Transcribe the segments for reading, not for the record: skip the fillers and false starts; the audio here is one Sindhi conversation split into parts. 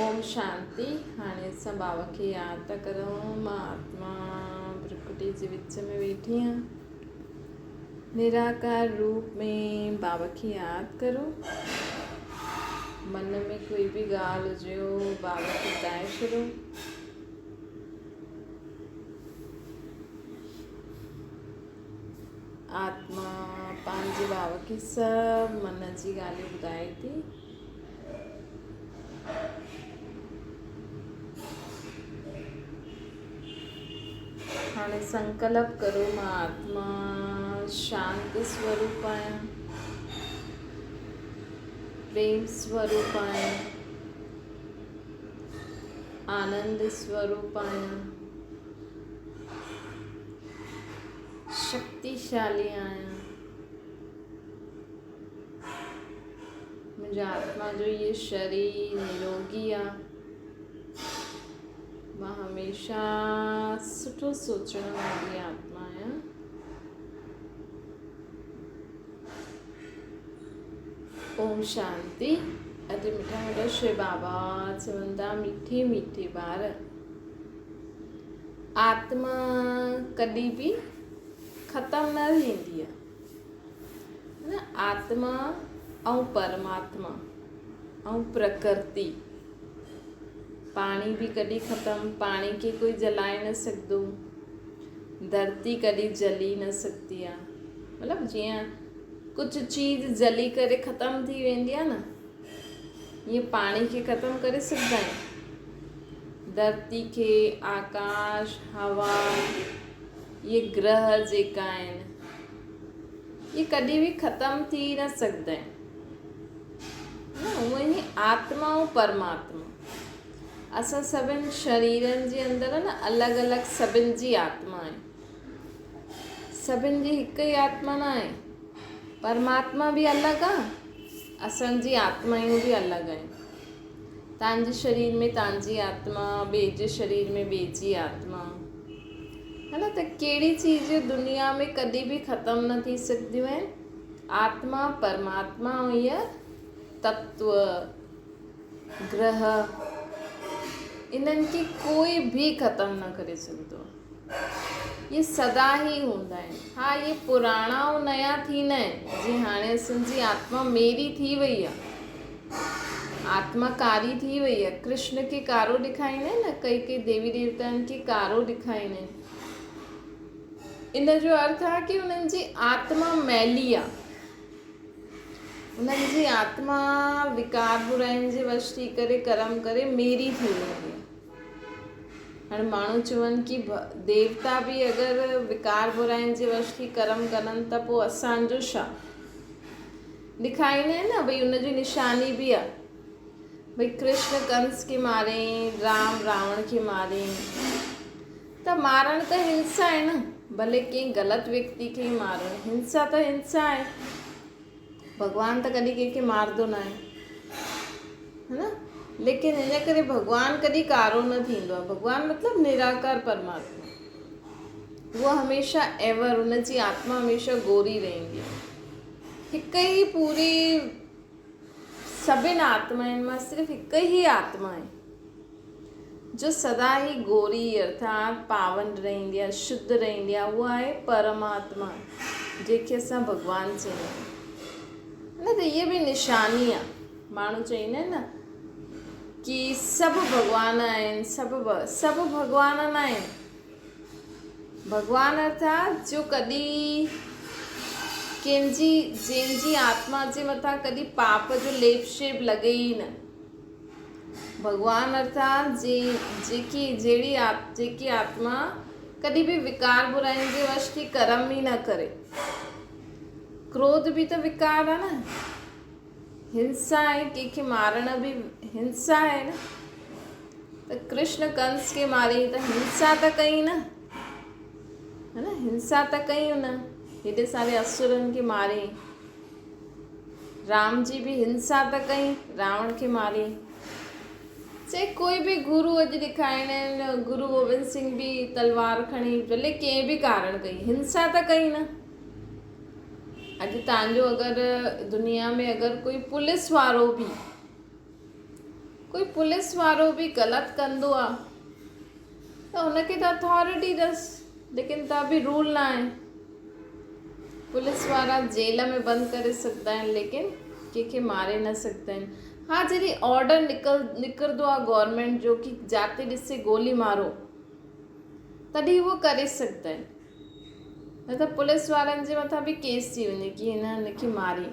اوم شانتي. هاڻي اسان بابا کي ياد ٿا ڪرون. مان آتما پرڪرتي جي وچ ۾ ويٺي آهيان. نراڪار روپ ۾ بابا کي ياد ڪرو. من ۾ ڪوئي به ڳالهه هجي بابا کي ٻڌائي ڇڏو. آتما پنهنجي بابا کي سڀ من جي ڳالهيون ٻڌائي ٿي. هاڻي سنڪلپ ڪرو مان آتما شانت سوروپ آهيان، پريم سوروپ آهيان، آنند سوروپ آهيان، شڪتيشالي آهيان. منهنجي آتما جو هيء شرير نروڳي آ. مان هميشه سٺو سوچڻ واري آتما آهيان. اوم شانتي. اڄ مٺا مٺا شو بابا چون ٿا مٺي مٺي ٻار آتما ڪڏهن به ختم نه ٿيندي آ. نه آتما ۽ پرماتما ۽ پرڪرتي پاڻي به ڪڏهن ختم پاڻي کي ڪوئي جلائي نه سگهندو ڌرتي ڪڏهن جلي نه سگهندي آ مطلب جيئن ڪجهه چيز جلي ڪري ختم ٿي ويندي آ نه ائين پاڻي کي ختم ڪري سگهندا آهيون ڌرتي کي آڪاش هوا اهي گرهه جيڪا آهن اهي ڪڏهن به ختم ٿي نه سگهندا آهن نه اونئن ئي آتما ۽ پرماتما اسان سڀن شريرن جي اندر نه الڳ الڳ سڀن جي آتما آهي سڀن جي هڪ ئي آتما نه آهي پرماتما به الڳ آهي اسان جي آتمائون به الڳ آهن تان جي شرير ۾ تان جي آتما ٻئي جي شرير ۾ ٻئي جي آتما ها نه ته ڪهڙي چيز دنيا ۾ ڪڏهن به ختم نه ٿي سگهنديون آهن آتما پرماتما ۽ هيء تتو گرهه انهن کي ڪوئي به ختم نه ڪري سگهندو آهي اهي سدا ئي هوندا آهن ها اهي پراڻا ۽ نيا ٿيندا آهن جيئن هاڻي اسان جي آتما ميري ٿي وئي آهي آتما ڪاري ٿي وئي آهي ڪرشن کي ڪارو ڏيکاريندا آهن نه ڪئي ڪئي ديوي ديوتائن کي ڪارو ڏيکاريندا آهن ان جو ارٿ آهي ڪي انهن جي آتما ميلي آهي انهن جي آتما وڪار براين جي وش ٿي ڪري ڪرم ڪري ميري ٿي ويندي آهي هاڻي ماڻهو چون ڪي ديوتا به اگر وڪار براين جي وش ٿي ڪرم ڪرن ته پوء اسان جو ڇا؟ ڏکائيندا آهن نه ڀئي ان جي نشاني به آهي ڀئي ڪرشن ڪنس کي مارين رام راوڻ کي مارين ته مارڻ ته هنسا آهي نه ڀلي ڪنهن غلط ويڪتي کي ئي مارڻ هنسا ته هنسا آهي ڀڳوان ته ڪڏهن ڪنهن کي مارندو نه آهي ها نه ليڪن ان ڪري ڀڳوان ڪڏهن ڪارو نه ٿيندو آهي ڀڳوان مطلب نراڪار پرماتما اهو هميشه ايور ان جي آتما هميشه گوري رهندي آهي هڪ ئي پوري سڀن آتمائن مان صرف هڪ ئي آتما آهي جو سدا ئي گوري ارٿات پاون رهندي آهي، شڌ رهندي آهي، اها آهي پرماتما، جنهن کي اسان ڀڳوان چوندا آهيون. نه ته هيء به نشاني آهي. ماڻهو چوندا آهن نه ڪي سڀ ڀڳوان آهن، سڀ سڀ ڀڳوان نه آهن. ڀڳوان ارٿات جو ڪڏهن ڪنهن جي جنهن جي آتما جي مٿان ڪڏهن پاپ جو ليپ شيپ لڳي ئي نه. ڀڳوان ارٿات جي جيڪي جهڙي جيڪي آتما ڪڏهن به وڪار براين جي وش ٿي ڪرم ئي نه ڪري. ڪروڌ به ته وڪار آهي نه. هنسا آهي ڪنهن کي مارڻ به هنسا آهي نه. ته ڪرشن ڪنس کي ماري ته هنسا ته ڪئي نه. ها نه هنسا ته ڪئي هن هيڏي ساري اسرن کي ماري. رام جي به هنسا ته ڪئي، راوڻ کي ماري. چي ڪوئي به گرو اڄ ڏکائڻ گرو گوبند سنگهه به تلوار کڻي ڀلي ڪنهن به ڪارڻ ڪئي هنسا ته ڪئي نه. اڄ تان جو اگر دنيا ۾ اگر ڪوئي پوليس وارو به ڪوئي پوليس وارو به غلط ڪندو آ ته هن کي ته اٿارٽي اٿس ليڪن ته به رول نه آهي. پوليس وارا جيل ۾ بند ڪري سگهندا آهن ليڪن ڪنهن کي ماري نه سگهندا آهن. ها جڏهن آرڊر نڪل نڪرندو آ گورنمينٽ جو ڪي جاتي ڏسي گولي مارو تڏهن اهو ڪري سگهندا آهن. نه ته پوليس وارن جي مٿان به ڪيس ٿي وڃي ڪي هن هن کي ماري.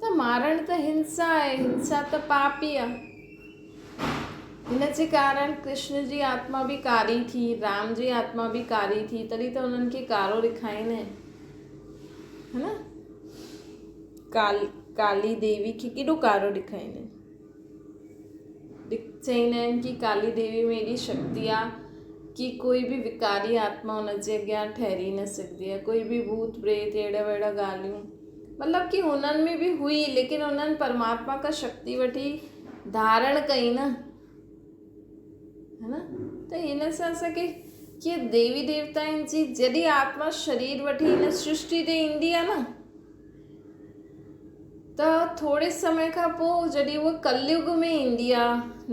ته مارڻ ته هنسا آهي، هنسا ته پاپ ئي آهي. هن جي ڪارڻ ڪرشن جي آتما به ڪاري ٿي، رام جي آتما به ڪاري ٿي، تڏهن ته انهن کي ڪارو ڏيکاريندا آهن. هي نه؟ ڪال ڪالي ديوي کي ڪيڏو ڪارو ڏيکاريندا آهن. چئيندا آهن ڪي ڪالي ديوي ۾ ايڏي شڪتي آ ڪي ڪوئي به وڪاري آتما ان جي اڳيان ٺهري نه سگهندي آ، ڪوئي به ڀوت پريت اهڙا وهڙا ڳالهيون مطلب ڪي هنن ۾ به هئي ليڪن انهن پرماتما کان شڪتي وٺي ڌارڻ ڪئي نه هي نه ته هن سان اسان کي ڪي ديوي ديوتائن جي جڏهن آتما شرير وٺي هن سرشٽي تي ايندي آ نه ته ٿوري سمي کان پوء جڏهن هوء ڪليگ ۾ ايندي آ،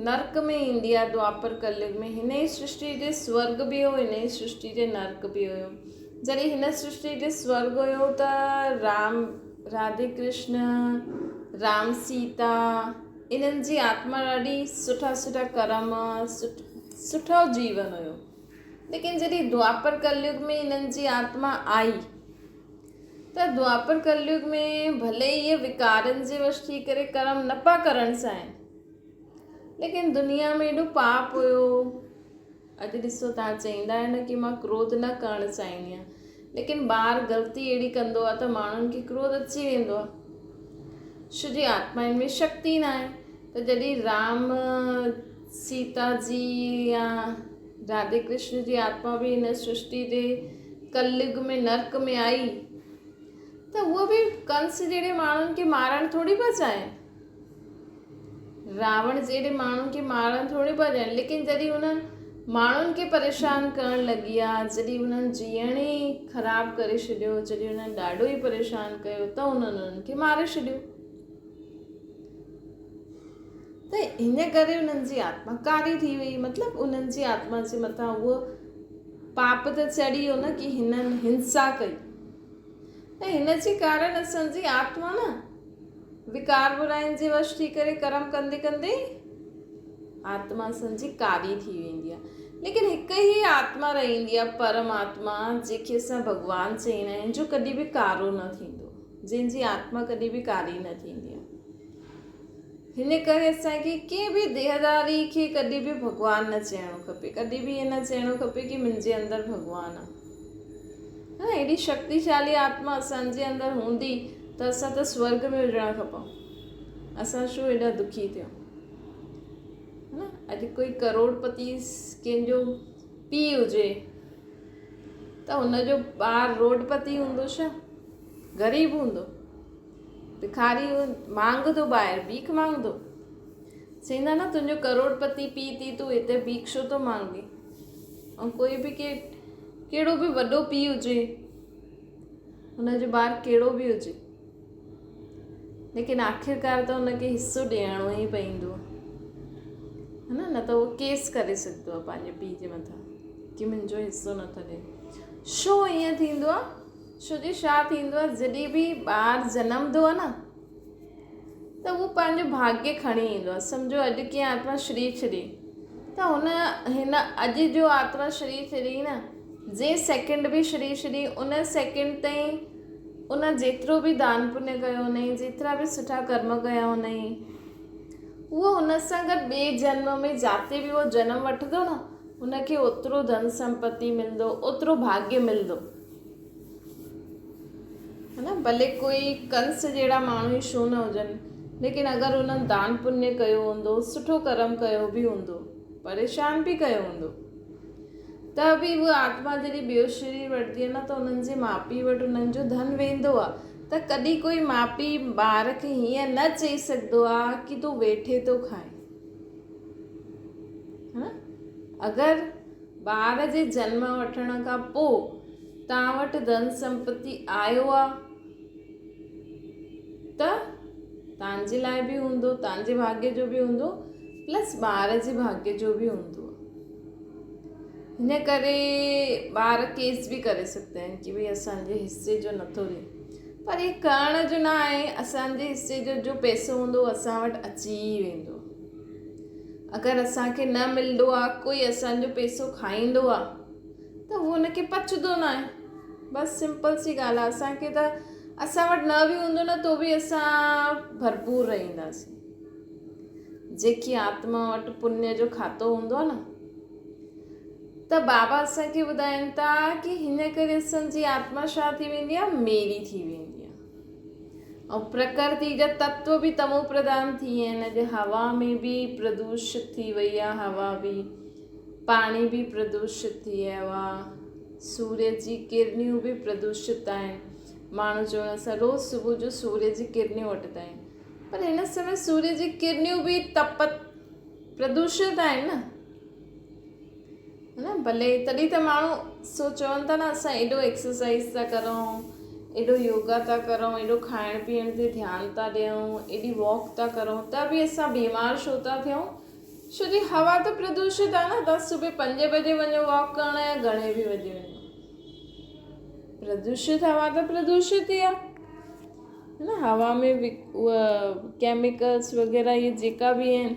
نرڪ ۾ ايندي آ، دوآپر ڪليگ ۾، هن ئي سرشٽي تي سورڳ به هيو، هن ئي سرشٽي تي نرڪ به هيو. جڏهن هن سرشٽي تي سورڳ هيو ته رام، راڌي ڪرشن، رام سيتا، انهن جي آتما ڏاڍي سٺا سٺا ڪرم، سٺو جيون هيو. ليڪن جڏهن دوآپر ڪليگ ۾ انهن جي آتما آئي، ته دوآپر ڪليگ ۾ ڀلي اهي وڪارن جي وش ٿي ڪري ڪرم نه پيا ڪرڻ چاهين ليڪن دنيا ۾ ايڏو پاپ هيو. اڄ ڏسو توهان چئيندا آهيو نه ڪي مان ڪروڌ نه ڪرڻ چاهيندي آهيان ليڪن ٻار غلطي اهڙي ڪندو آهي ته ماڻهن کي ڪروڌ اچي ويندو آهي ڇو جي آتمائن ۾ شڪتي نه آهي ته جڏهن رام سيتا جي يا راڌي ڪرشن جي آتما به هن سرشٽي تي ڪليگ ۾ نرڪ ۾ آئي ته هوء به ڪنس جهڙي ماڻهن کي مارڻ ٿوري پيا چاهين، راوڻ جهڙي ماڻهن کي مارڻ ٿوري پيا چاهين، ليڪن جڏهن انهن ماڻهن کي پريشان ڪرڻ لڳي آ، جڏهن انهن جيئڻ ئي خراب ڪري ڇڏيو، جڏهن انهن ڏاڍو ئي پريشان ڪيو ته انهن انهن کي ماري ڇڏيو. ته ان ڪري انهن جي آتما ڪاري ٿي وئي، مطلب انهن جي آتما جي مٿان اهو پاپ ته چڙهي ويو نه ڪي هنن هنسا ڪئي ته هن جي ڪارڻ اسان جي آتما نه وڪار براين جي وش ٿي ڪري ڪرم ڪندي ڪندي آتما اسان جي ڪاري ٿي ويندي آهي. ليڪن هڪ ئي آتما رهندي آهي پرماتما، جنهن کي اسان ڀڳوان چئيندا آهيون، جو ڪڏهن به ڪارو نه ٿيندو، جنهن جي آتما ڪڏهن به ڪاري نه ٿيندي آهي. هن ڪري اسان کي ڪنهن به ديهداري کي ڪڏهن به ڀڳوان نه چئڻو کپي، ڪڏهن به ائين نه چئڻو کپي ڪي منهنجي اندر ڀڳوان آ. ها ايڏي شڪتيشالي آتما اسان جي اندر هوندي ته اسان ته سورڳ ۾ هجڻ کپون. اسان ڇو ايڏا دکي ٿيون؟ ها نه اڄ ڪوئي ڪروڙپتي ڪنهن جو پيء هجي ته هن جو ٻار روڊپتي هوندو ڇا؟ غريب هوندو. بکاري مانگندو ٻاهر بيک مانگندو. چئيندا نه تنهنجو ڪروڙپتي پيء ٿي تون هتي بيک ڇو ٿو مانگين. ۽ ڪوئي به ڪي ڪهڙو به وڏو پيء هجي هن جو ٻار ڪهڙو به هجي ليڪن آخرڪار ته هن کي حصو ڏيڻو ئي پوندو هي نه، نه ته هو ڪيس ڪري سگهندو آهي پنهنجي پيء جي مٿان ڪي منهنجو حصو نٿا ڏين. ڇو ائين ٿيندو آهي؟ ڇو جو ڇا ٿيندو آهي جڏهن به ٻار جنمندو آهي نه ته هو پنهنجو ڀاڳيه کڻي ايندو آهي. سمجهو اڄ ڪنهن آتما شرير ڇڏي ته هن هن اڄ جو آتما شرير ڇڏي نه جنهن سيڪنڊ به شرير ڇڏي ان سيڪنڊ تائين ان جيترو به دان پڃ ڪيو هوندائين، جيترا به سٺا ڪرم ڪيا هوندائين، اهو هن سان گڏ ٻئي جنم ۾ جاتي به اهو جنم وٺندو نه هن کي اوترو ڌن سمپتي ملندو، اوترو ڀاڳيه ملندو. ها نه ڀلي ڪوئي ڪنس جهڙا ماڻهو ئي ڇو نه هجن، ليڪن اگر انهن دان پڃ ڪيو هوندو، سٺو ڪرم ڪيو به هوندو، پريشان به ڪيو هوندو، ته به اها آتما جڏهن ٻيو شرير وٺندي آهي نه ته انهن جي ماء پيء وٽ انهن جو ڌن ويندو آهي ته ڪڏهن ڪوئي ماء پيء ٻار کي هيئن نه چئي سگهندو آهي ڪي تون ويٺي ٿو کائين. ها اگر ٻار جي جنم وٺڻ کان پوء توهان وٽ ڌن سمپتي آيو آ ته توهان جي لاء به هوندو، توهان جي ڀاڳيه جو به هوندو، پلس ٻار جي ڀاڳيه جو به هوندو. هن ڪري ٻار ڪيس به ڪري سگهندا آهن ڪي ڀئي اسان جي حصي جو نٿو ڏي، پر هي ڪرڻ جو نه آهي. اسان جي حصي جو جو پئسو هوندو اسان وٽ اچي ئي ويندو. اگر اسان کي نه ملندو آهي، ڪوئي اسان جو پئسو کائيندو آهي ته هو ان کي پچندو نه آهي. بس سمپل سي ڳالهه آهي. اسان کي ته اسان وٽ نه به هوندو نه تو به اسان ڀرپور رهنداسين. جيڪي آتما وٽ پڃ جو کاتو هوندو آهي نه، ته بابا اسان کي ٻڌائين ٿا ڪي هن ڪري اسان جي آتما ڇا ٿي ويندي آهي؟ ميري ٿي ويندي آهي. ۽ پرڪرتي جا تتو به تمو پرڌان ٿي ويا آهن. اڄ هوا ۾ به پردوشت ٿي وئي آهي، هوا به، پاڻي به پردوشت ٿي ويو آهي، سوريه جي ڪرنيون به پردوشت آهن. ماڻهو چون اسان روز صبح جو سوريه جي ڪرنيون وٺندا آهيون، پر هن سمي سوريه جي ڪرنيون به تپت پردوشت آهن نه، نه ڀلي. تڏهن ته ماڻهو سو چون ٿا نه اسان ايڏو ايڪسرسائز ٿا ڪرون، ايڏو يوگا ٿا ڪرون، ايڏو کائڻ پيئڻ تي ڌيان ٿا ڏيون، ايڏي واڪ ٿا ڪرون، ته به اسان بيمار ڇو ٿا ٿيون؟ ڇو جي هوا ته پردوشت آهي نه. توهان صبح 5 بجي وڃو واڪ ڪرڻ يا گهڻي به بجي وڃو، پردوشت هوا ته پردوشت ئي آهي نه. هوا ۾ به اها ڪيميڪلس وغيره اهي جيڪا به آهن.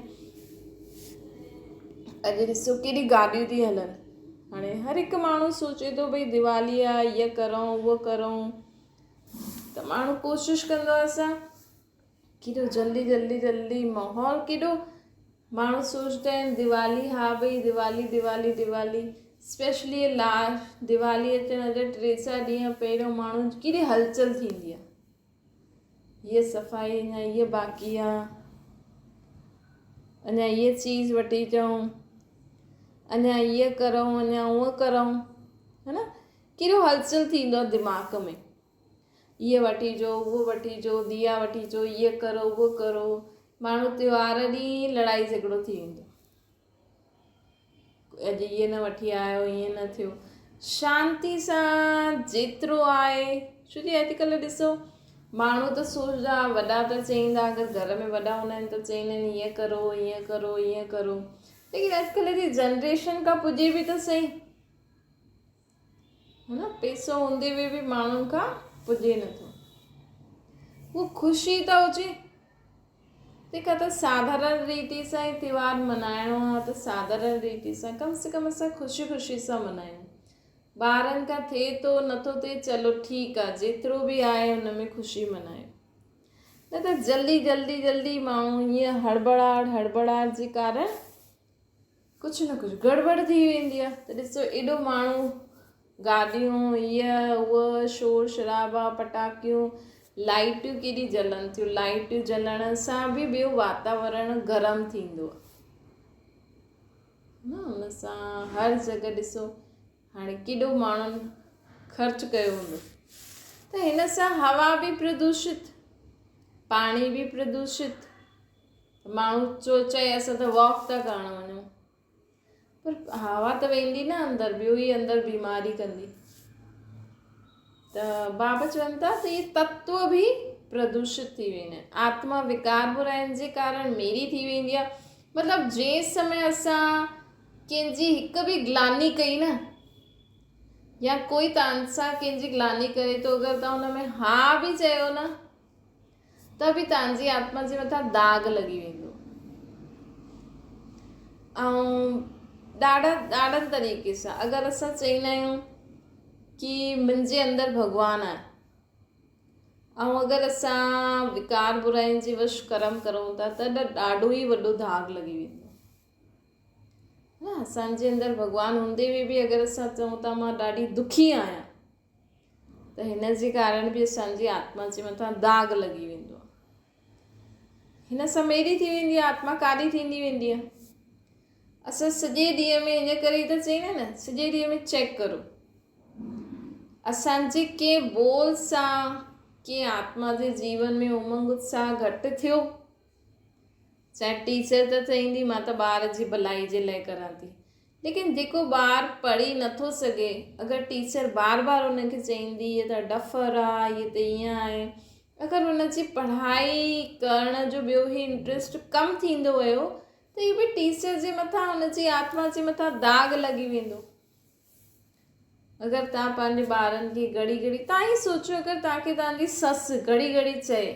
اڄ ڏسو ڪيڏي گاڏيون ٿي هلن. هاڻي هر هڪ ماڻهو سوچي ٿو ڀئي ديوالي آهي، هيء ڪرون اهو ڪرون، ته ماڻهو ڪوشش ڪندو آهي اسان ڪيڏو جلدي جلدي جلدي ماحول ڪيڏو ماڻهو سوچدا آهن ديوالي، ها ڀئي ديوالي ديوالي ديوالي، اسپيشلي لاسٽ ديوالي اچڻ جا 3 4 ڏينهن پهريون ماڻهو ڪيڏي هلچل ٿيندي آهي. هيء صفائي اڃا هيء باقي آ، اڃا هيء چيز وٺي اچون، اڃا هيء ڪرون، اڃا هونء ڪرون، ها نه؟ ڪيڏو هلچل ٿيندو آ دماغ ۾. هيء وٺي اچو، اهو وٺي اچو، ديا وٺي اچو، هيء ڪرو، اهو ڪرو. ماڻهو تيوهار ڏينهن لڙائي جهڳڙو ٿي ويندو. اڄ ائين نه وٺي آيو، ائين نه ٿيو. شانتي سان جيترو آهي، ڇو جي اڄڪلهه ڏسو ماڻهو ته سوچدا، وڏا ته چئيندا، اگر گهر ۾ وڏا هوندا آهن ته چئيندا آهن هيئن ڪرو هيئن ڪرو هيئن ڪرو، ليڪن اڄڪلهه جي جنريشن کان پڄي به ته سهي نه. پئسو هوندي به ماڻهن کان پڄي نٿو. هو خوشي ته هجي. تنهن کان ته ساڌارڻ ريتي سان ئي تيوهار منائڻو آهي ته ساڌارڻ ريتي سان ڪم سي ڪم اسان خوشي خوشي سان منايون. ٻارن کان ٿئي ٿو نٿو ٿئي چلو ٺيڪ آهي، جيترو به آهي ان ۾ خوشي منايو. نه ته جلدي جلدي جلدي ماڻهو هيئن هڙبڙاهٽ هڙبڙاهٽ جي ڪارڻ ڪجهه نه ڪجهه گڙٻڙ ٿي ويندي آهي. ته ڏسو ايڏو ماڻهو، گاڏيون، هيء هوء، شور شرابا، پٽاڪيون، لائيٽيون ڪيڏي جلن ٿيون. لائيٽيون جلڻ سان به ٻيو واتاورڻ گرم ٿيندو آهي نه، ان سان هر جڳهه ڏسو هاڻي ڪيڏو ماڻهن خرچ ڪيو هوندو، ته هن سان هوا به پردوشت، پاڻي به پردوشت. ماڻهو چو چئي اسان ته واڪ ٿا ڪرڻ وڃون، پر هوا ته ويندي نه اندر، ٻيو ئي اندر بيماري ڪندي. ته بابا چون ٿا ته اهي تتو به پردوشت ٿي ويندا آهن. آتما وڪار براين جي ڪارڻ ميري ٿي ويندي آهي. مطلب جنهن سمي اسان ڪنهن جي هڪ به گلاني ڪئي نه، يا ڪوئي تان سان ڪنهن جي گلاني ڪري ٿو، اگر تان ان ۾ ها به چيو نه، ته به توهان جي آتما جي مٿان داغ لڳي ويندو. ۽ ڏاڍا ڏاڍن طريقي سان اگر اسان چئيندا آهيون ڪي منهنجي اندر ڀڳوان آهي، ۽ اگر اسان وڪار براين جي وش ڪرم ڪرون ٿا ته ڏاڍو ئي وڏو داغ لڳي ويندو. نه اسان جي اندر ڀڳوان هوندي به اگر اسان چئون ٿا مان ڏاڍي دکي آهيان، ته هن جي ڪارڻ به اسان جي آتما جي مٿان داغ لڳي ويندو آهي. هن سان ميري ٿي ويندي آهي، آتما ڪاري ٿيندي ويندي آهي. اسان سڄي ڏينهن ۾ ان ڪري ته چئيندا نه، سڄي ڏينهن ۾ چيڪ ڪرو اسان جي ڪنهن بول سان ڪنهن آتما جي جيون ۾ امنگ اتساهه گهٽ ٿيو. چاهي ٽيچر ته چئيندي مان ته ٻار جي ڀلائي جي لاء ڪران ٿي، ليڪن جيڪو ٻار پڙهي نٿو سگهي، اگر ٽيچر بار بار ان کي چئيندي هي ته ڊفر آ، هي ته ائين آهي، اگر هن جي پڙهائي ڪرڻ جو ٻيو هي انٽريسٽ ڪم ٿيندو ويو ته هي به ٽيچر جي مٿان هن جي آتما جي مٿان داغ لڳي ويندو. اگر توهان پنهنجي ٻارن کي گهڙي گهڙي توهان ئي سوچيو اگر توهان کي توهان جي سس گهڙي گهڙي چئي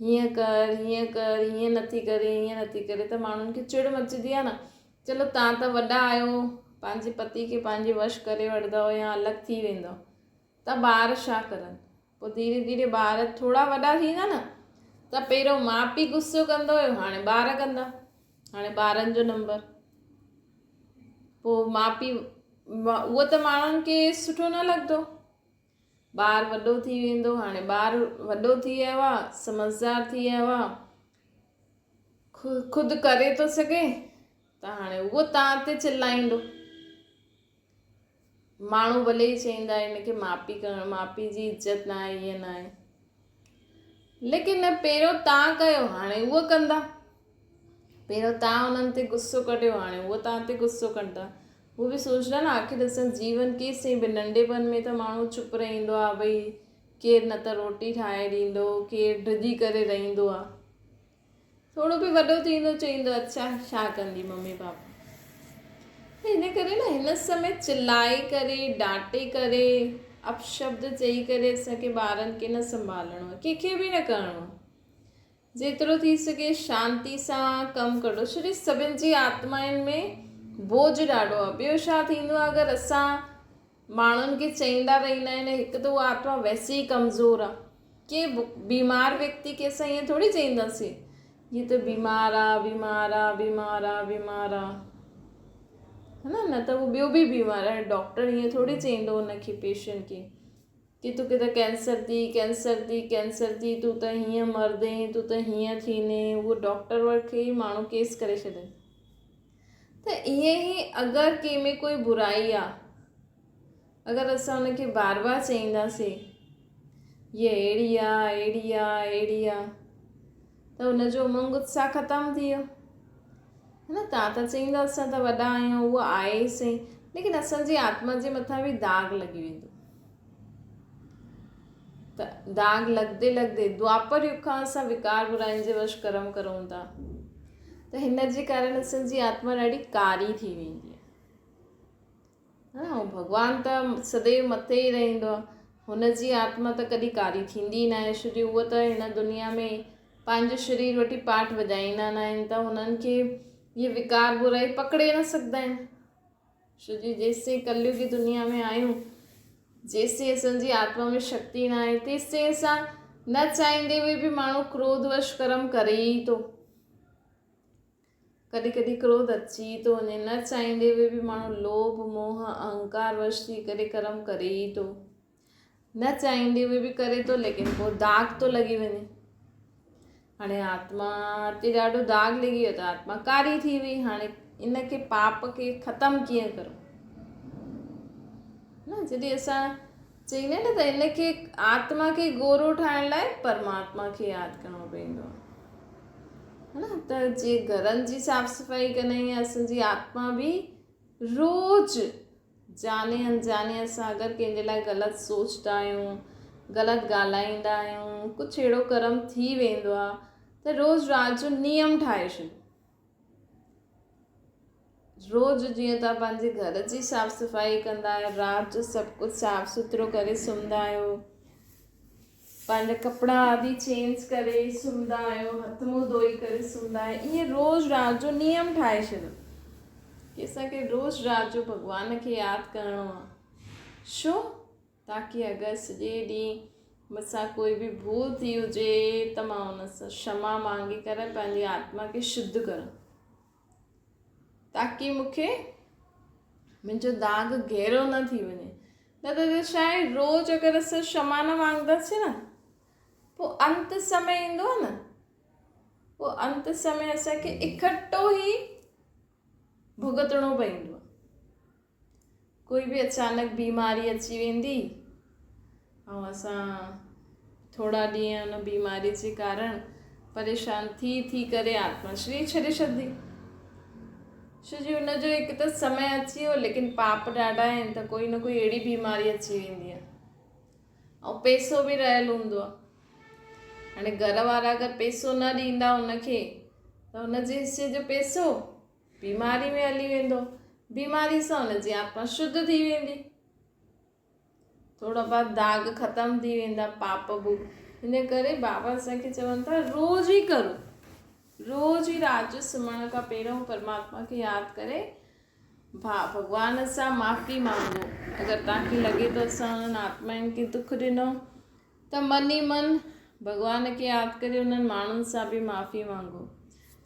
هيئن ڪر هيئن ڪر هيئن نٿي ڪري هيئن نٿي ڪري ته ماڻهن کي چڙ مچندي آهي نه چلو توهان ته وڏا آهيو پنهنجي پتي کي پنهنجي وش ڪري وٺندؤ يا الڳ ٿي ويندؤ ته ٻار ڇا ڪرن پوء ڌيري ڌيري ٻار ٿورا وڏا ٿيندا نه ته پهريون ماء پيء غصو ڪندو هيو هاڻي ٻار ڪندا هاڻي ٻارن جو نمبر پوء ماء پيء اهو ته ماڻهن کي سٺو نه لڳندو ٻار وڏو ٿي ويندو هاڻي ٻار وڏو ٿي ويو آهي سمجهدار ٿي ويو آهي خود ڪري ٿو سگهي ته هاڻي اهو تان تي چلائيندو ماڻهو ڀلي ئي چئيندا هن کي ماء پيء ڪرڻ ماء پيء جي عزت نه آهي هيئن نه آهي ليڪن پهريون تان ڪيو هاڻي اهو ڪندا پهريون تان انهن تي غصو ڪڍيو هاڻي اهو تان تي غصو ڪندا هو به سوچندا نه آخر اسان جيون ڪيس تائين به ننڍيپن ۾ ته ماڻهو چپ رهندو آهي ڀئي ڪير نه ته روٽي ٺاهي ڏيندو ڪير ڊڄي ڪري رهندو آهي ٿورو به وڏو ٿيندو چئيندو اڇا ڇا ڪندي ممي پاپا ته ان ڪري نه هن سمي چلائي ڪري ڊانٽي ڪري اپشبد چئي ڪري اسان کي ٻارن کي نه سنڀالڻو آهي ڪنهن کي به نه ڪرڻو آهي جيترو ٿي سگهي شانتي سان ڪم ڪڍو ڇو جو سڀن جي آتمائن ۾ بوجھ ڏاڍو آهي ٻيو ڇا ٿيندو آهي اگر اسان ماڻهن کي چئيندا رهندا آهن هڪ ته اها آتما ويسي ئي ڪمزور آ ڪي بيمار ويڪتي کي اسان ائين ٿوري چئينداسين هي ته بيمار آ بيمار آ بيمار آ بيمار آ ها نه نه ته هو ٻيو به بيمار آهي ڊاڪٽر ائين ٿوري چئيندو ان کي پيشنٽ کي ڪي توکي ته ڪينسر ٿي ڪينسر ٿي ڪينسر ٿي تون ته هيئن مردين تون ته هيئن ٿيندين اهو ڊاڪٽر وٽ کي ئي ماڻهو ڪيس ڪري ڇڏين ته ائين ئي اگر ڪنهن ۾ ڪوئي برائي آ، اگر اسان ان کي بار بار چئينداسين هيء اهڙي آ، اهڙي آ، اهڙي آ ته ان جو امنگ اتساهه ختم ٿي ويو. نه تان ته چئيندا اسان ته وڏا آهيون اهو آهي ئي سهي ليڪن اسان جي آتما جي مٿان به داغ لڳي ويندو. ته داغ لڳندي لڳندي دوآپر يگ کان اسان وڪار براين جي وش ڪرم ڪرون ٿا. ته هن جي ڪارڻ اسان جي آتما ڏاڍي ڪاري ٿي ويندي آهي. ها ڀڳوان ته سديو مٿي ئي رهندو آهي. هن جي آتما ته ڪڏهن ڪاري ٿيندي ئي ناهي ڇو جو اهو ته هن دنيا ۾ پنهنجو شرير وٺي پاٺ وڄائيندا ناهن ته هنن کي اهي وڪار برائي پڪڙي نه سگهندا آهن. ڇو جو جيستائين ڪليوگي دنيا ۾ آهيون، جيستائين اسان جي آتما ۾ شڪتي نه آهي، تيستائين اسان نه چاهيندي به به ماڻهو ڪروڌ وش ڪرم ڪري ئي ٿو. ڪڏهن ڪڏهن ڪروڌ اچي ئي ٿو وڃي، نه چاهيندي به به ماڻهو لوڀ، موهه، اهنڪار وش ٿي ڪري ڪرم ڪري ئي ٿو. نه چاهيندي به به ڪري ٿو ليڪن پوء داغ ٿو لڳي وڃي. هاڻي آتما تي ڏاڍو داغ لڳي ويو ته آتما ڪاري ٿي وئي هاڻي ان کي پاپ کي ختم ڪيئن ڪرون نه جڏهن اسان چئيندا نه ته ان کي آتما کي گورو ٺاهڻ لاء پرماتما کي ياد ڪرڻو پوندو آهي نه ته جي گهرن جي صاف صفائي ڪندا آهيون اسان جي آتما به روز جاني انجاني اسان اگر ڪنهن جي لاء غلط سوچدا آهيون، غلط ڳالهائيندا آهيون، ڪجهه اهڙو ڪرم ٿي ويندو آهي ته روز رات جو نيم ٺاهي ڇڏيو. روز جيئن توهان پنهنجي گهر جي صاف صفائي ڪندا آهيو، رات جو سڀ ڪجهه صاف سٿرو ڪري سمهندا آهيو، پنهنجا ڪپڙا آدي چينج ڪري سمهندا آهيو، هٿ منهن ڌوئي ڪري سمهندا آهيو، ائين روز رات جو نيم ٺاهي ڇڏيو ڪي اسان کي روز رات جو ڀڳوان کي ياد ڪرڻو آهي. ڇو؟ تاڪي اگر سڄي ڏينهن مون سان ڪوئي به ڀول ٿي هجي ته مان ان سان ڪشما مانگي ڪري پنهنجي آتما کي شڌ ڪران. تاڪي مون کي منهنجو داغ گهرو نه ٿي وڃي. نه ته ته ڇا آهي روز اگر اسان ڪشما نه مانگنداسين نه پوء انت سمي ايندو آهي نه پوء انت سمي اسان کي اڪٺو ئي ڀڳتڻو پوندو آهي. ڪوئي به اچانڪ بيماري اچي ويندي ۽ اسان ٿورا ڏينهن ان بيماري جي ڪارڻ پريشان ٿي ٿي ڪري آتما شرير ڇڏي ڇڏندي ڇو جي ان جو هڪ ته سمي اچي ويو ليڪن پاپ ڏاڍا آهن ته ڪوئي نه ڪوئي اهڙي بيماري اچي ويندي آهي ۽ پئسو به رهيل هوندو آهي. هاڻي گهر وارا اگر پئسو نه ڏيندا ان کي ته ان جي حصي جو پئسو بيماري ۾ هلي ويندو. بيماري سان ان جي آتما شڌ ٿي ويندي. ٿورا بعد داغ ختم ٿي ويندا پاپ به. ان ڪري بابا اسان کي چون ٿا روز ئي ڪرو. روز ئي رات جو سمهڻ کان پهريون پرماتما کي ياد ڪري ڀڳوان سان معافي مانگو. اگر توهان کي لڳي ٿو اسان انهن آتمائن کي دک ڏنو ته من ئي من ڀڳوان کي ياد ڪري انهن ماڻهن سان به معافي مانگو.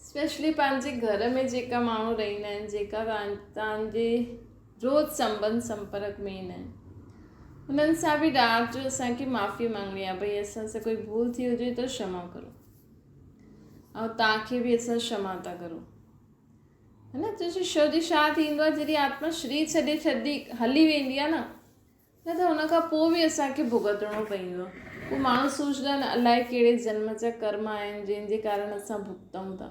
اسپيشلي پنهنجي گهر ۾ جيڪا ماڻهو رهندا آهن جيڪا توهان جي روز سنٻنڌ سمپرڪ ۾ ايندا آهن انهن سان به رات جو اسان کي معافي مانگڻي آهي ڀئي اسان سان ڪوئي ڀول ٿي هجي ته ڪشما ڪرو ۽ توهان کي به اسان ڪشما ٿا ڪرون. هي نه ڇو جو ڇا ٿيندو آهي جڏهن آتما شرير ڇڏي ڇڏي هلي ويندي آهي نه نه ته ان کان پوء به اسان کي ڀڳتڻو پوندو آهي. پوء ماڻهو سوچندا آهن الائي ڪهڙي جنم جا ڪرم آهن جنهن جي ڪارڻ اسان ڀڳتون ٿا.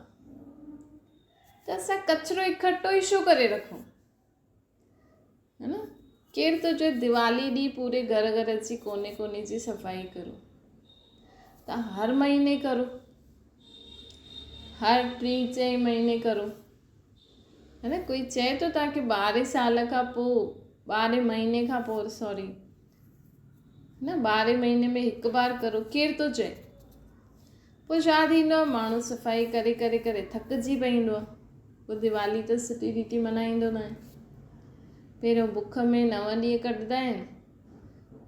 ته اسان ڪچرو اڪٺو ئي ڇو ڪري رکون؟ هي نه؟ ڪير ٿو چئي ديوالي ڏينهن پوري گهر گهر جي ڪوني ڪوني جي صفائي ڪرو. ته هر مهيني ڪرو. هر ٽين چئين مهيني ڪرو. هي نه ڪوئي چئي ٿو توهان کي ٻارهين سال کان پوء ٻارهين مهيني کان پوء سوري نه ٻارهين مهيني ۾ هڪ بار ڪرو ڪير ٿو چئي پوء ڇا ٿيندو آهي ماڻهو صفائي ڪري ڪري ڪري ٿڪجي پوندو آهي پوء ديوالي ته سٺي ريتي منائيندو نه آهي پهريون بک ۾ نو ڏينهن ڪڍندا آهن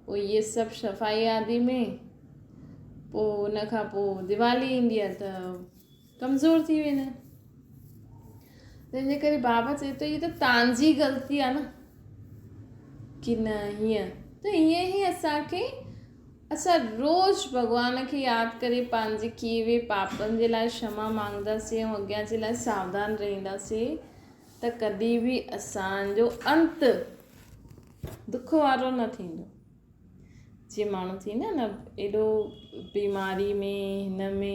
پوء اهي سڀ صفائي آدي ۾ پوء ان کان پوء ديوالي ايندي آهي ته ڪمزور ٿي ويندا آهن تنهن جي ڪري بابا چئي ٿو هي ته توهان جي غلطي آهي نه ڪي نه هيئن ته ائين ئي اسانکي اسان روز ڀڳوان کي ياد ڪري پنهنجي ڪي وي پاپن جي لاء ڪشما مانگنداسين ۽ اڳيان جي لاء ساوڌان رهنداسين ته ڪڏهن به اسانجو انت دک وارو نه ٿيندو. جيئن ماڻهو ٿيندا نه ايڏو بيماري ۾ هن ۾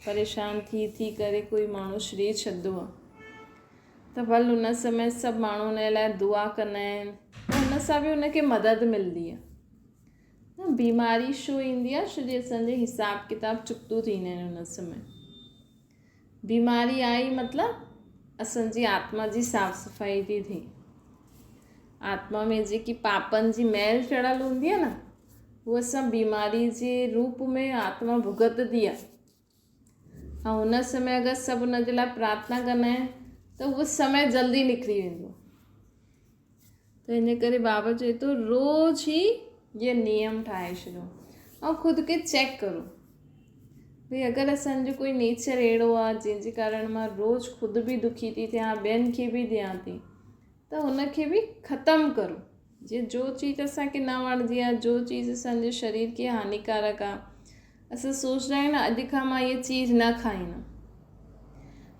پريشان ٿي ٿي ڪري ڪوئي ماڻهو شرير ڇڏندو آهي ته ڀل ان سمي سڀ ماڻهو ان لاء دعا ڪندا آهن ته ان سان به ان کي مدد ملندي آهي بيماري ڇو ايندي آهي ڇو جي اسانجي حساب ڪتاب چڪتو ٿيندا آهن ان سمي بيماري آئي مطلب اسان جي آتما جي صاف صفائي ٿي ٿئي. آتما ۾ جيڪي پاپن جي ميل چڙهيل هوندي آهي نه هو اسان بيماري جي روپ ۾ آتما ڀڳتندي آهي ۽ ان سمي اگر سڀ ان جي لاء پرارٿنا ڪندا آهن ته اهو سمي جلدي نڪري ويندو ته ان ڪري بابا چئي ٿو روز هي جي نيم ٺاهي ڇڏو ۽ خود کي چيڪ ڪرو ڀئي اگر اسان جو ڪوئي نيچر اهڙو آ جنهن جي ڪارڻ مان روز خود به دکي ٿي ٿيان ٻين کي به ڏيان ٿي ته ان کي به ختم ڪرو جي جو چيز اسان کي نه وڻندي آ جو چيز اسان جي شرير کي هانيڪارڪ آ اسان سوچدا آهيون نه اڄ کان مان هيء چيز نه کائيندم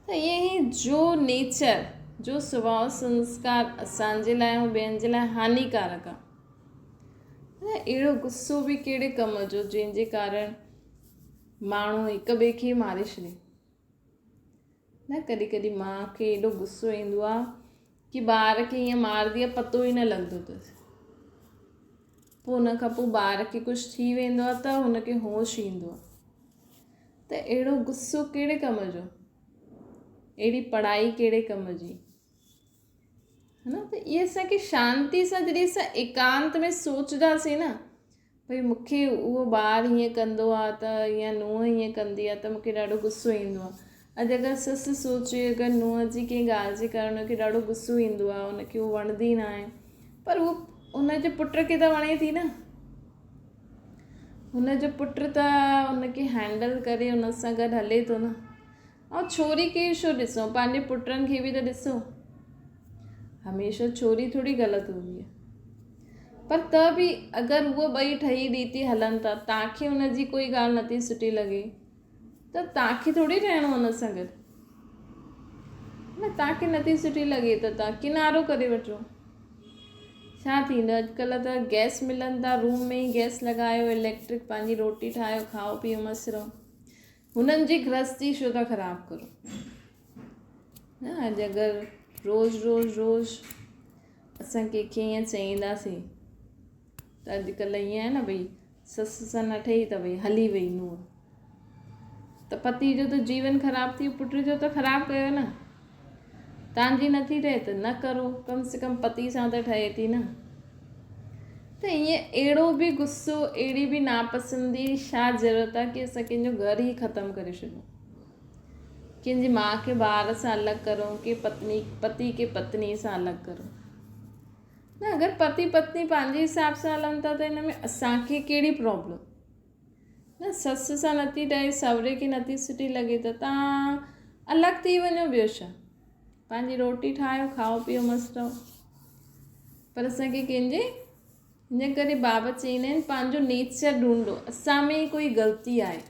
ته ائين ئي جو نيچر جو سڀاء سنسڪار اسان جي لاء ۽ ٻين جي لاء هانيڪارڪ آ اهڙو غصو به ڪهڙي ڪم جو جنهن جي ڪارڻ ماڻهو هڪ ٻئي کي ماري ڇڏي نه ڪڏهن ڪڏهن ماء کي ايڏو غصو ايندو آهي ڪي ٻار کي ائين مارندي آهي پتو ئي نه لڳندو اٿس پوء ان کان پوء ٻار کي ڪجهه ٿي ويندو آهي ته هن کي هوش ايندو آهي ته اهڙو غصو ڪهڙي ڪم جو اهڙي پڙهائي ڪهڙي ڪم جي ها نه ته اهي اسان کي شانتي سان جڏهن اسان ايڪانت ۾ سوچنداسين نه ڀئي مون کي اهو ٻار هيئن ڪندو آهي ته يا نونهن هيئن ڪندي آهي ته مون کي ڏاڍو غصو ايندو آهي اڄ اگر سس سوچي اگر نونهن جي ڪنهن ڳالهه جي ڪارڻ ان کي ڏاڍو غصو ايندو آهي ان کي اهو وڻندي نه آهي پر اهو ان جي پٽ کي ته وڻي ٿي نه هن جو پٽ ته ان کي هينڊل ڪري ان سان گڏ هلي ٿو نه ۽ ڇوري کي ڇو ڏسو پنهنجي پٽن کي به ته ڏسو هميشه ڇوري ٿوري غلط هوندي آهي پر ته به اگر هوء ٻئي ٺهي ريتي هلن ٿا تاکي ان جي ڪوئي ڳالهه نٿي سٺي لڳي ته تاکي ٿوري رهڻو ان سان گڏ نه تاکي نٿي سٺي لڳي ته تان ڪنارو ڪري وٺو ڇا ٿيندو اڄڪلهه ته گئس ملن ٿا روم ۾ ئي گئس لڳايو اليڪٽرڪ پنهنجي روٽي ٺاهيو کائو پيو مست رهو هنن جي گرهستي ڇو ٿا خراب ڪرو نه اڄ اگر روز روز روز اسان ڪنهن کي ائين چئينداسين ته اڄڪلهه ائين آهي نه ڀئي سس سان نه ٺهي ته ڀئي هلي وئي نونهن ته پتي جو ته جيون خراب ٿي ويو، پٽ جو ته خراب ڪيو نه. توهان جي نٿي ٺهي ته نه ڪرو، ڪم سي ڪم پتي سان ته ٺهي ٿي نه. ته ائين اهڙو به غصو، اهڙي به ناپسندي ڇا ضرورت آهي ڪي اسان ڪنهن جو گهر ئي ختم ڪري ڇڏون. ڪنهن جي ماء کي ٻار سان الڳ ڪرون، ڪي پتني پتي کي پتني سان الڳ ڪرون. نه اگر پتي پتني پنهنجي حساب سان هلن ٿا ته ان ۾ اسان کي ڪهڙي پرابلم. نه سس سان نٿي ٺهي، سهري کي نٿي سٺي لڳي ته تان الڳ ٿي وڃو ٻيو ڇا. پنهنجي روٽي ٺاهيو کائو پيئو مست رهو. پر اسان کي ڪنهن جي ان ڪري بابا چئيندا آهن پنهنجو نيچر ڍونڍو، اسان ۾ ئي ڪوئي غلطي آهي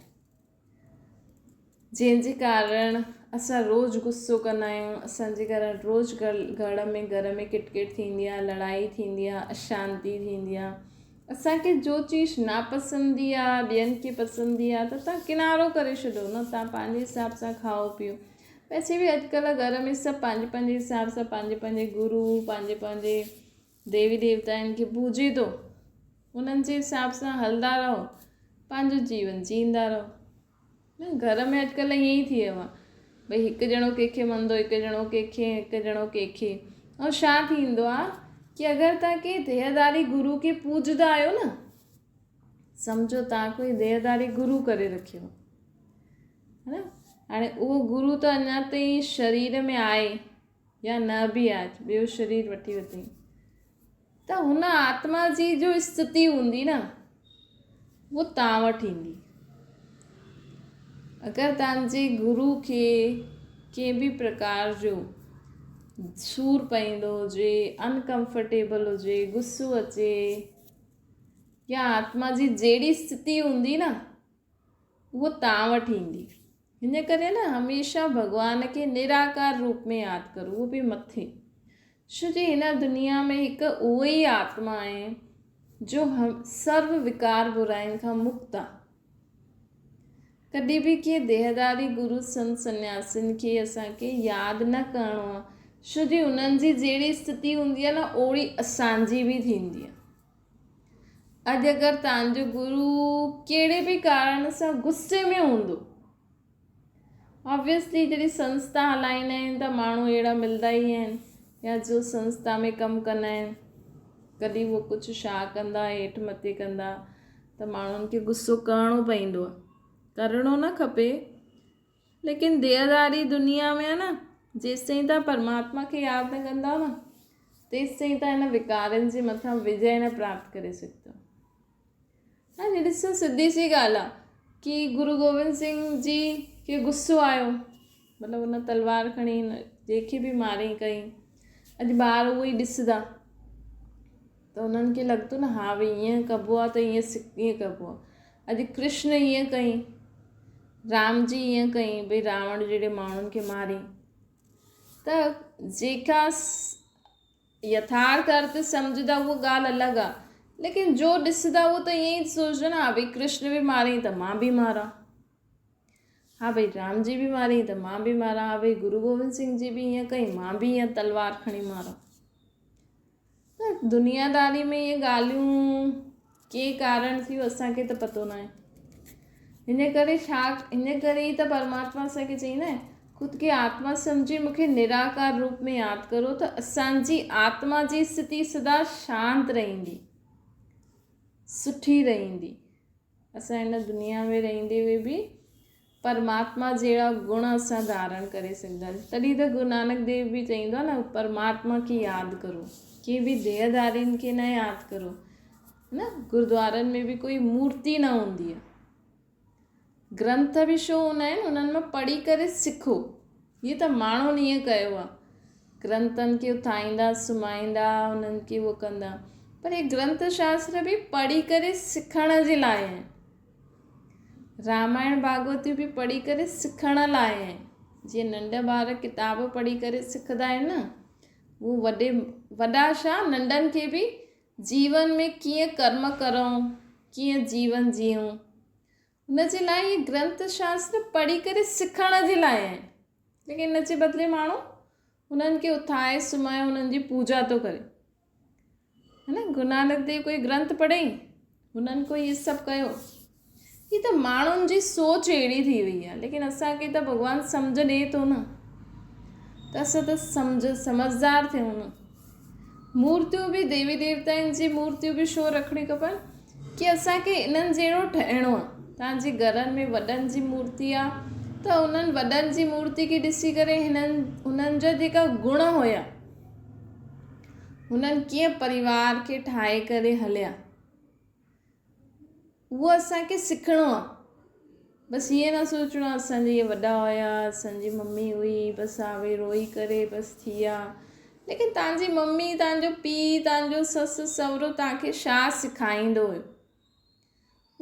جنهن جي ڪارڻ اسان روز غصو ڪندا آهيون، اسان جي ڪارڻ روز گهر ۾ گهر ۾ ڪٽ ڪٽ ٿيندي آهي، لڙائي ٿيندي آهي، اشانتي ٿيندي آهي. اسان کي جو چيز ناپسندي آهي ٻين کي پسندي آهي ته تان ڪنارو ڪري ڇڏو نه، تان پنهنجي حساب سان کائو پيئو. ويسي به اڄڪلهه گهر ۾ سڀ پنهنجي پنهنجي حساب سان پنهنجي پنهنجي گرو پنهنجي پنهنجي ديوي ديوتائن کي پوڄي ٿو، انهن جي حساب سان هلندا رهو، پنهنجو جيون جيئندا رهو. نه گهر ۾ اڄڪلهه ائين ئي ٿي ويو آهي، ڀئي هڪ ڄڻو ڪنهن کي مڃندو، هڪ ڄڻو ڪنهن کي، هڪ ڄڻو ڪنهن کي. ۽ ڇا ٿيندو آهي ڪي اگر توهان ڪنهن ديهداري گرو کي پوڄندا آهيو نه، سمجهو توهان ڪوئي ديهداري گرو ڪري رکيو آهي نه، هاڻي اهو گرو ته اڃا تائين شرير ۾ آهي يا نه به آهي، ٻيو شرير وٺي ورتائين ته هن آتما جي جو اسٿتي هوندي نه اهو توهان وٽ ايندي. اگر توهان جي گرو کي ڪنهن به پرڪار جو سور پئيندو هجي، انڪمفرٽيبل هجي، غصو اچي يا آتما جي جهڙي اسٿتي هوندي نه اهو توهان وٽ ايندي. هن ڪري نه هميشه ڀڳوان کي نراڪار روپ ۾ ياد ڪرو، اهو به مٿي. ڇو جي هن دنيا ۾ هڪ اهو ئي آتما آهي جو سرو وڪار براين کان مڪت آهي. ڪڏهن به ڪنهن ديهداري گرو سنت سنياسين کي اسان کي ياد نه ڪرڻو آهي، ڇو جي انهن جي جهڙي اسٿتي هوندي آهي نه اوڙي اسان جي به ٿيندي آهي. اڄ اگر توهان جو گرو ڪهڙي به ڪارڻ سان غصي ۾ هوندو، آبويسلي جڏهن سنسٿا هلائيندا آهن ته ماڻهو اهڙا ملندا ئي آهن يا جو سنسٿا ۾ ڪم ڪندا آهن ڪڏهن اهو ڪجهه ڇا ڪندا هيٺ مٿي ڪندا ته ماڻهن کي غصو ڪرڻو پوندو آهي، ڪرڻو نه کپي ليڪن ديهداري دنيا ۾ آهي نه جيستائين توهان پرماتما کي ياد نه ڪندؤ نه تيستائين توهان هن وڪارن جي مٿان وجي نه پراپت ڪري سگهندؤ. هاڻي ڏسو سڌي سي ڳالهه آهي ڪي گرو گوبند سنگهه جي کي غصو آيو مطلب هن تلوار کڻي جنهن کي به ماري ڪئي اڄ ٻار اهو ئي ڏسندا ته انهن کي لڳندو نه ها ڀئي ائين ڪبو آهي ته ائين ائين ڪبو آهي اڄ ڪرشن ائين ڪئي، رام جي ائين ڪئي، ڀئي راوڻ جهڙي ماڻهن کي ماري ته جيڪا يٿارٿ ارٿ سمجهندا اها ڳالهه الڳ آهي ليڪن جو ڏسندا اهو ته ائين ئي سوچندا نه ها ڀئي ڪرشن به مارئي ته مان به ماران، ها ڀئي رام جي به مارئي ته مان به ماران، ها ڀئي گرو گوبند سنگهه جي به ائين ڪئي مان به ائين تلوار کڻي ماران. ته دنياداري ۾ اهي ڳالهيون ڪي ڪارڻ ٿيون اسان کي ته پتو ناهي. ان ڪري ڇا ان ڪري ئي ته پرماتما اسان کي چئيندا آهن خود کي آتما سمجهي مون کي نراڪار روپ ۾ ياد ڪرو ته اسان جي آتما جي اسٿتي سدا شانت رهندي، سٺي رهندي. اسان هن دنيا ۾ رهندي هوئي به پرماتما جهڙا گڻ اسان ڌارڻ ڪري سگهندا آهيون. تڏهن ته گرو نانڪ ديو به چئيندو آهي نه پرماتما کي ياد ڪرو، ڪنهن به ديهدارين کي نه ياد ڪرو. نه گردوارن ۾ به ڪوئي مورتي نه هوندي آهي. گرنٿ به ڇو هوندا آهن انهن مان پڙهي ڪري سکو. هي ته ماڻهن ائين ڪيو آهي. گرنٿن کي اٿائيندا، سمهائيندا، انهن کي اهو ڪندا. پر هي گرنٿ شاستر به پڙهي ڪري سکڻ جي لاء آهن. رامائڻ ڀاڳوتيون به پڙهي ڪري سکڻ لاء آهن. جيئن ننڍا ٻار ڪتاب پڙهي ڪري سکندا آهن نه، اهو وڏي وڏا ڇا ننڍن کي به جيون ۾ ڪيئن ڪرم ڪرون، ڪيئن جيون جيئون، ان جي لاء اهي گرنٿ شاستر پڙهي ڪري سکڻ جي لاء آهن. ليڪن ان جي بدلي ماڻهو انهن کي اٿائي سمهائي انهن جي پوڄا ٿو ڪري. هي نه گرو نانڪ ديو ڪوئي گرنٿ پڙهيائين، هنن ڪوئي اهي سڀ ڪيو. هي ته ماڻهن جي سوچ اهڙي ٿي وئي آهي ليڪن اسان کي ته ڀڳوان سمجهه ڏئي ٿو نه ته اسان ته سمجهه سمجهدار ٿيون نه. مورتيون به ديوي ديوتائن جي مورتيون به ڇو رکڻيون کپن ڪي اسان کي انهن جهڙو ٺهڻو آهي. توهان جي گهرن ۾ وڏن جي مورتي آهي ته انهن وڏن جي مورتي کي ڏسي ڪري هنن انهن جا جيڪا گڻ هيا هنن ڪيئن پريوار کي ٺاهي ڪري هليا. اهو اسان کي سکڻو آ. بس ائين نه سوچڻو آ اسان جا اهي وڏا هيا، اسان جي ممي هئي، بس ها ڀئي روئي ڪري بس ٿي ويا. ليڪن توهان جي ممي، توهان جو پيء، توهان جو سس سهرو توهان کي ڇا سکائيندو هيو؟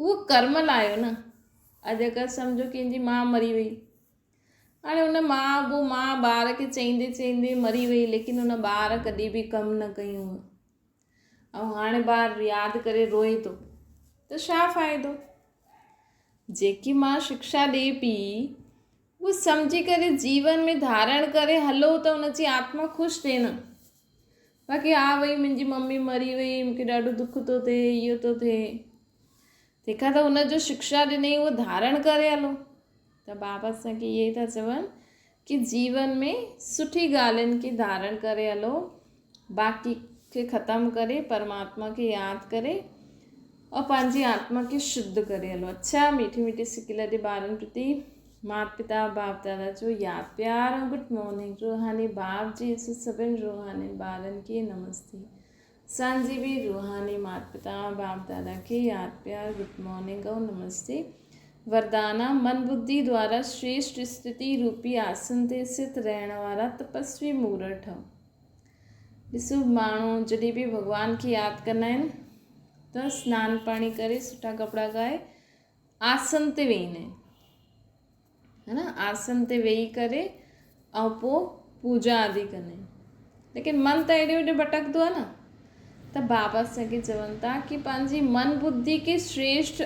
اهو ڪرم لايو نه. اڄ اگر سمجهو ڪنهن جي ماء مري وئي. هاڻي ان ماء پوء ماء ٻار کي چئيندي چئيندي مري وئي ليڪن ان ٻار ڪڏهن به ڪم نه ڪيون هيو. ۽ هاڻي ٻار ياد ڪري روئي ٿو ته ڇا فائدو؟ جيڪي مان شڪشا ڏئي پئي اهو سمجهي ڪري جيون ۾ ڌارڻ ڪري هلو ته ان جي آتما خوش ٿئي نه. باقي ها ڀئي منهنجي ممي مري وئي مونکي ڏاڍو دک ٿو ٿئي اهو ٿو ٿئي تنهن کان ته ان جو شڪشا ڏنئي اهو ڌارڻ ڪري هلو ته بابا اسان کي اهي ئي ٿا چون ڪي جيون ۾ سٺي ڳالهين کي ڌارڻ ڪري هلو باقي کي ختم ڪري پرماتما کي ياد ڪري اور پنهنجي آتما کي شڌ ڪري هلو. اڇا ميٺي ميٺي سڪي لڏي ٻارن پرتي مات پتا باپ دادا جو ياد پيار ۽ گڊ مارننگ روحاني باپ جي سڀن روحاني ٻارن کي نمستي اسان جي به روحاني مات پتا باپ دادا کي ياد پيار گڊ مارننگ ۽ نمستي وردانا من ٻڌي دوارا شريشٽ استٿي روپي آسن تي اسٿت رهڻ وارا تپسوي مورڙ ٺهو. ڏسو ماڻهو جڏهن به ڀڳوان کي ياد ڪندا آهن ته سنان پاڻي ڪري سٺا ڪپڙا پائي آسن تي ويهندا آهن ها نه آسن تي ويهي ڪري ۽ پوء پوڄا آدي ڪندا آهن ليڪن من ته هيڏي هوڏي ڀٽڪندو آهي نه ته بابا اسان کي چون ٿا ڪي پنهنجي من ٻڌي کي شريشٺ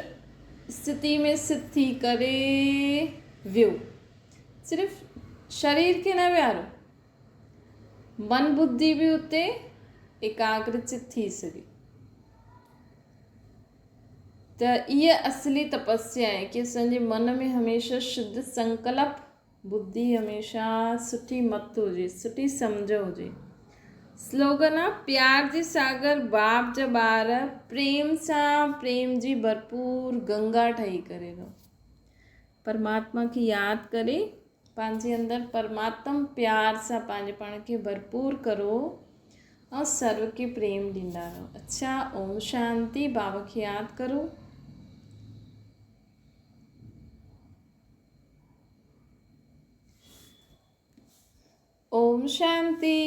اسٿتي ۾ اسٿت ٿي ڪري ويو صرف شرير کي نه ويهارو من ٻڌي به اتي ايڪاگرچت ٿي سگهي ته اها اصلي تپسيا آهي ڪي اسان جي من ۾ هميشه شڌ سنڪلپ، ٻڌي هميشه سٺي مت هجي، سٺي سمجهه هجي. سلوگن آ پيار جي ساگر باپ جا ٻار پريم سان پريم جي ڀرپور گنگا ٺهي ڪري رهو. پرماتما کي ياد ڪري پنهنجي اندر پرماتم پيار سان پنهنجي پاڻ کي ڀرپور ڪرو. ۽ سرو کي پريم ڏيندا رهو. اڇا اوم شانتي بابا کي ياد ڪرو. اوم شانتي.